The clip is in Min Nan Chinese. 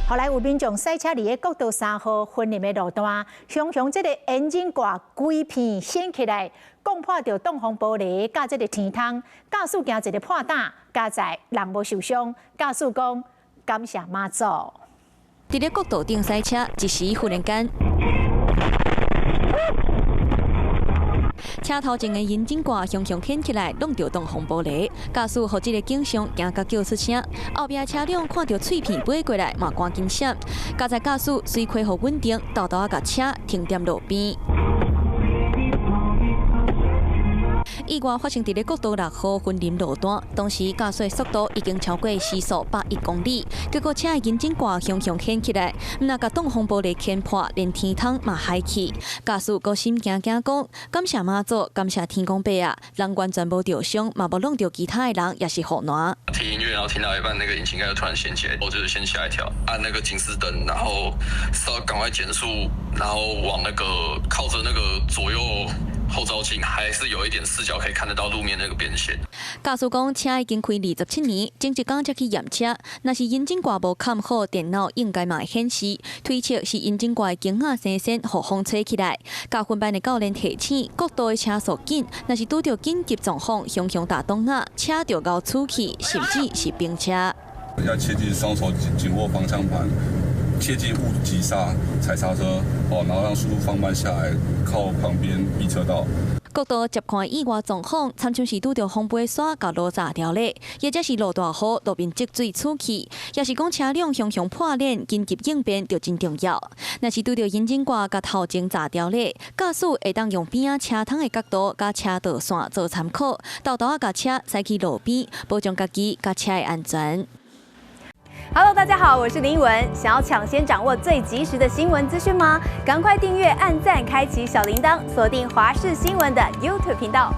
後來有民眾駛車佇咧國道3號雲林的路段，雄雄這個引擎蓋規片掀起來，摃破著擋風玻璃，佮這個天窗，駕駛驚一个破膽，佳哉人無受傷，駕駛講感謝媽祖。佇咧國道頂駛車，一時忽然間，車頭前的引擎蓋雄雄掀起來，弄著擋風玻璃。駕駛予這个景象驚甲叫出聲，後壁車輛看著碎片飛過來，嘛趕緊閃。佳哉駕駛隨恢復穩定，沓沓仔共車停踮路邊。意外發生佇咧國道6號雲林路段，當時駕駛速度已經超過時速101公里，結果車的引擎蓋雄雄掀起來，毋但共擋風玻璃掀破，連天窗嘛害去。駕駛閣心驚驚講：感謝媽祖，感謝天公伯啊！人完全無著傷，嘛無弄著其他的人，也是予難。聽音樂，然後聽到一半，那個引擎蓋就突然掀起來，我就是先嚇一跳，按那個警示燈，然後稍趕快減速，然後往那個靠着那個左右後照鏡，還是有一點視角可以看得到路面那個邊線。駕駛講車已經開27年，前一工才去驗車，若是引擎蓋無崁好，電腦應該嘛會顯示，推測是引擎蓋的弓仔生鉎，予風吹起來。駕訓班的教練提醒，國道的車速緊，若是拄著緊急狀況，雄雄踏擋仔，車就𠢕出去，甚至是冰車。要切記雙手緊緊握方向盤，切記勿急剎、踩剎車，哦，然後讓速度放慢下來，靠旁邊避車道。國道接看意外狀況，親像是拄著風飛沙共路閘掉咧，或者是落大雨，路面積水出去，抑是講車輛雄雄破鏈，緊急應變就真重要。若是拄著引擎蓋共頭前閘掉咧，駕駛會當用邊仔車窗的角度佮車道線做參考，沓沓仔共車駛去路邊，保障家己佮車的安全。 Hello，大家好，我是林文。想要搶先掌握最及時的新聞資訊嗎？趕快訂閱、按讚、開啟小鈴鐺，鎖定華視新聞的 YouTube 頻道。